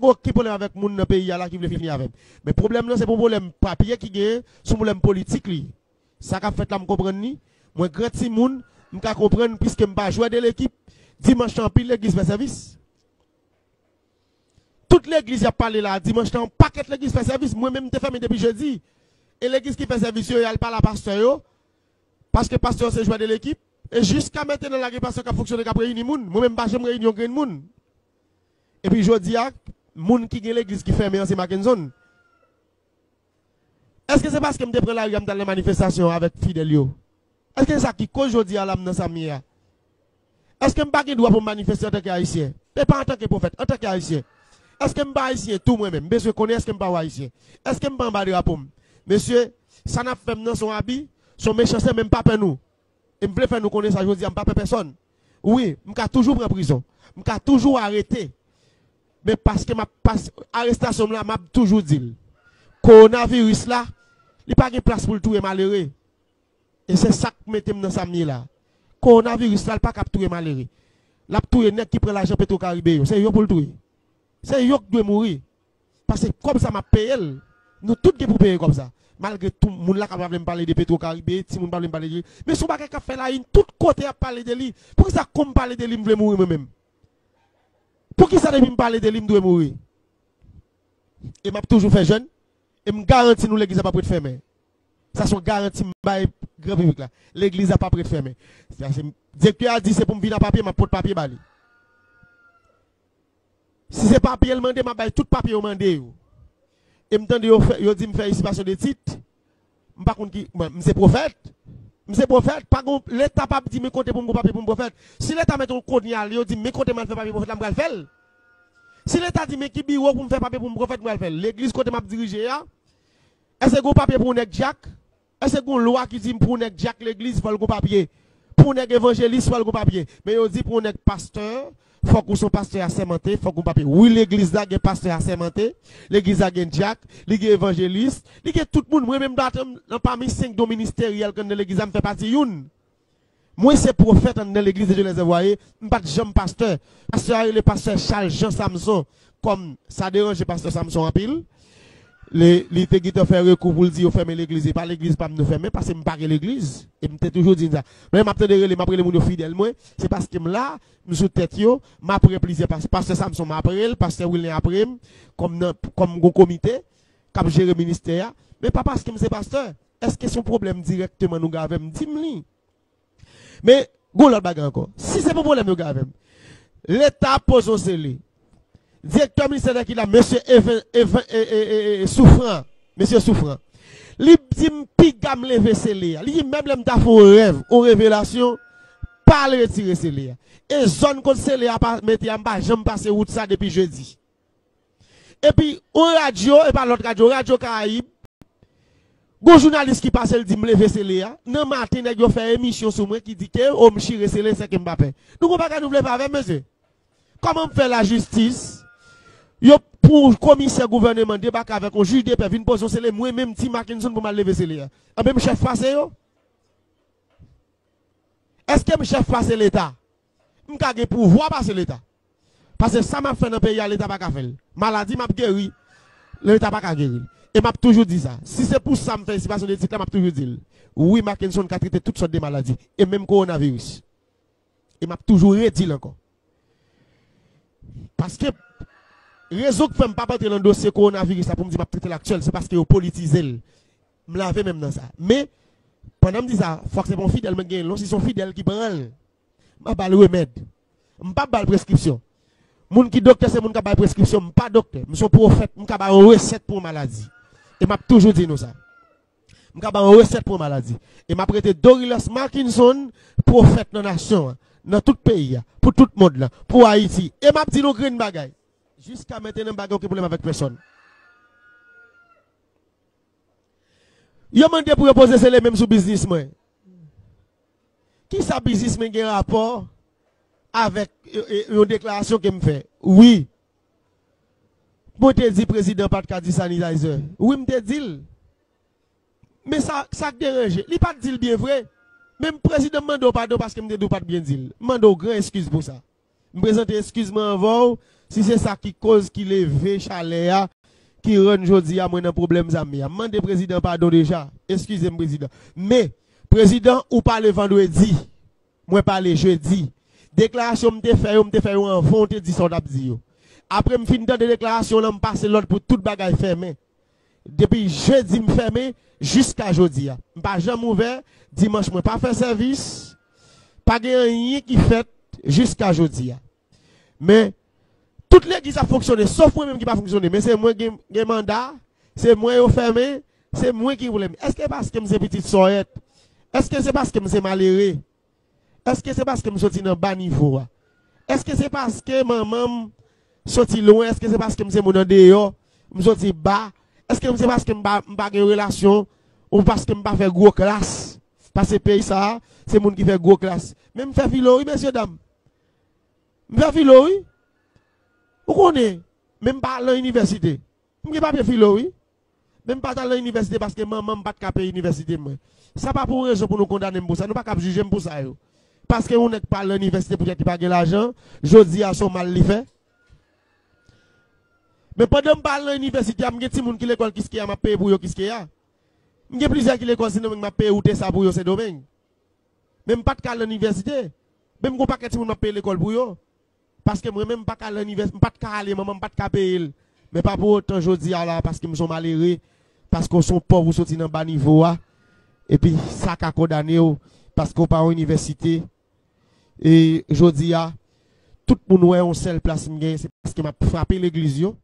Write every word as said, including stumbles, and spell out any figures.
gen okenn pwoblèm avèk moun nan peyi a la ki vle fini avè m. Men pwoblèm nan, se pa yon pwoblèm papye ki genyen, se yon pwoblèm politik li. Sa k ap fèt la, m konprann li. Mwen gran timoun, m ka konprann, piske m pa jwè de lekip. Dimanch lan, anpil legliz fè sèvis. Tout legliz y ap pale la, dimanch lan, yon pakèt legliz fè sèvis. Mwen menm, m te fèmen depi jedi. E legliz ki fè sèvis yo, y al pale a pastè yo. Paske pastè yo se jwè de lekip. E jiska mentenan la, gen pastè k ap fonksyone, k ap reyini moun. Mwen menm, m pa janm reyini yon grenn moun. Epi jodi a, moun ki gen legliz ki fèmen an, se Mackenson. Èske se paske m te pran lari a, m t al nan manifestasyon avèk fidèl yo? Èske se sa ki koz jodi a la m nan sa m ye a? Èske m pa gen dwa pou m manifeste antanke Ayisyen? E pa antanke pwofèt, antanke Ayisyen. Èske m pa Ayisyen tou mwen menm? M bezwen konnen èske m pa yon Ayisyen. Èske m pa anba drapo m? Mesye, sa n ap fè m nan se yon abi, se yon mechanste, men m pa pè nou. E m vle fè nou konnen sa jodi a, m pa pè pèsòn. Wi, m ka toujou pran prizon. M ka toujou arete. Men paske m ap pas, arestasyon m la, m ap toujou di l. Kowonaviris la, li pa gen plas pou l touye malere. E se sa k mete m nan sa m ye la. Kowonaviris la, l pa kab touye malere. L ap touye nèg ki pran lajan Petro Caribe yo. Se yo pou l touye. Se yo k dwe mouri. Paske kòb sa m ap peye l. Nou tout gen pou peye kòb sa. Malgre tou moun la ka pa vle m pale de Petro Caribe, timoun pa vle m pale de li. Men se yon bagay k ap fè layin tout kote y ap pale de li. Poukisa kòm m pale de li, m vle mouri mwen menm? Poukisa depi m pale de li, m dwe mouri? E m ap toujou fè jèn. E m garanti nou legliz la p ap ret fèmen. Sa se yon garanti m bay gran piblik la. Legliz la p ap ret fèmen. Sa se, direktè a di se pou m vin a papye, m ap pot papye ba li. Si se papye l mande, m ap bay tout papye yo mande yo. E m tande yo fè, yo di m fè usurpation de titre. M pa konn ki, mwen, m se pwofèt. M se pwofèt, pa gon, Leta p ap di men kote pou m gon papye pou m pwofèt. Si Leta mete yon kounye a, yo di men kote m al fè papye pwofèt la, m pral fè l. Si Leta di men ki biwo pou m fè papye pou m pwofèt, m pral fè l. Legliz kote m ap dirije a, èske gon papye pou yon nèg dyak? Èske gon lwa ki di pou yon nèg dyak legliz, fò l gon papye? Pou yon nèg evanjelis, fò l gon papye? Men yo di pou yon nèg pastè, fòk ou se yon pastè asèmante, fòk gon papye. Wi, legliz la gen pastè asèmante, legliz la gen dyak, li gen evanjelis, li gen tout moun. Mwen menm, data m nan pami senk don ministeryèl k anndan legliz la, m fè pati youn. Mwen se pwofèt anndan legliz de Dieu les Envoyés, m pa t janm pastè. Pastè a rele pastè Charles Jean Samson. Kòm sa deranje pastè Samson anpil, li, li te gentan fè rekou pou l di yo fèmen legliz, e pa legliz pa m nou fèmen, paske m pa gen legliz. E m te toujou di n sa. Men m ap tande rele, m ap rele moun yo fidèl mwen, se paske m la, m sou tèt yo, m ap rele plizyè pas-, pastè Samson m ap rele, pastè Wilner ap rele m, kòm nan, kòm gon komite k ap jere ministè a. Men pa paske m se pastè. Èske se yon pwoblèm dirèkteman nou gen avè m? Di m li. Men, gon lòt bagay ankò. Si se pou pwoblèm yo gen avè m, Leta ap poze yon sele. Direktè ministè dèkit la, mesye Even, Even, e, e, e, e, Soufran. Mesye Soufran. Li di m piga m leve sele a. Li di menm lè m ta fè yon rèv, yon revelasyon, pa al retire sele a. E zòn kot sele a pa mete a, m pa janm pase wout sa depi jedi. Epi, yon radyo, e pa lòt radyo, Radyo Karayib, gon jounalis ki pase l di m leve sele a. Nan maten, nèg yo fè emisyon sou mwen ki di ke, o, m chire sele, sèke m pa pè. Nou gon bagay nou vle fè avè m, mesye? Kòman m fè lajistis, yo, pou komisè gouvèneman debake avèk yon jij de pè, vin poze yon sele, mwen menm, Ti Mackenson, pou m al leve sele a? Anben, m chèf pase yo? Èske m chèf pase Leta? M ka gen pouvwa pase Leta. Paske sa m ap fè nan peyi a, Leta pa ka fè l. Maladi m ap geri, Leta pa ka geri l. E m ap toujou di sa. Si se pou sa m fè usurpation de titre la, m ap toujou di l. Wi, Mackenson ka trete tout sòt de maladi, e menm kowonaviris. E m ap toujou redi l ankò. Paske rezon k fè m p ap antre nan dosye kowonaviris la pou m di m ap trete l aktyèl, se paske yo politize l. M lave men m nan sa. Men, pandan m di sa, fòk se pa yon fidèl mwen genyen l non, si se yon fidèl ki pran l, m ap ba l remèd. M p ap ba l preskripsyon. Moun ki doktè se moun k ap bay preskripsyon, m pa doktè. M se yon pwofèt, m ka bay yon resèt pou yon maladi. E m ap toujou di nou sa. M ka bay yon resèt pou yon maladi. E m ap rete Dorilus Mackenson, pwofèt nan nasyon an, nan tout peyi a, pou tout mond lan, pou Ayiti. E m ap di nou grenn bagay. Jiska mentenan, m pa gen okenn pwoblèm avèk pèsonn. Yo mande pou yo poze sele menm sou biznis mwen. Kisa biznis mwen gen rapò avèk, e, e, yon deklarasyon ke m fè? Wi. Mwen te di prezidan pa t ka di sanitizer. Wi, m te di l. Men sa, sa k deranje, li pa t di l byen vre. Men prezidan, m mande w padon paske m te di w pa t byen di l. M mande w gran eskiz pou sa. M prezante eskiz mwen anvan w. Si se sa ki koz ki leve chalè a, ki rann jodi a mwen nan pwoblèm sa m ye a. M mande prezidan padon deja. Eskize m, prezidan. Men, prezidan, ou pale vandredi. Mwen pale jedi. Deklarasyon m te fè yo, m te fè yo anvan w te di sa w t ap di yo. Apre m fin tande deklarasyon w lan, m pase lòd pou tout bagay fèmen. Depi jedi m fèmen jiska jodi a. M pa janm ouvè. Dimanch mwen pa fè sèvis. Pa gen anyen ki fèt jiska jodi a. Men, tout legliz ap fonksyone, sof mwen menm ki pa fonksyone. Men se mwen gen, gen manda, se mwen yo fèmen, se mwen ki pwoblèm. Èske paske m se pitit sòyèt? Èske se paske m se malere? Èske se paske m soti nan ba nivo a? Èske se paske manman m soti lwen? Èske se paske m se moun andeyò? M soti ba? Èske se paske m pa, m pa gen relasyon? Ou paske m pa fè gwo klas? Paske peyi sa a, se moun ki fè gwo klas. Men m fè filo, wi, mesye dam. M fè filo, wi. Ou konnen, men m pa al nan inivèsite. M gen papye filo, wi. Men m pa t al nan inivèsite paske manman m pa t ka peye inivèsite mwen. Sa pa pou yon rezon pou nou kondane m pou sa. Nou pa kab jije m pou sa yo. Paske yon nèg pa al nan inivèsite poutèt li pa gen lajan, jodi a se yon mal li fè. Men pandan m pa al nan inivèsite a, m gen timoun ki lekòl Kiskeya, m ap peye pou yo Kiskeya. M gen plizyè ki lekòl Sendomeng, m ap peye wout sa pou yo Sendomeng. Men m pa t ka al nan inivèsite. Men m gen yon pakèt timoun m ap peye lekòl pou yo. Paske mwen menm m pa ka al nan inivès-, m pa t ka ale, manman m pa t ka peye l. Men pa pou otan jodi a la, paske m se yon malere, paske w se yon pòv, ou soti nan ba nivo a, epi sa ka kondane w, paske w pa yon inivèsite. E jodi a, tout moun wè yon sèl plas m genyen, se paske m ap frape legliz yo.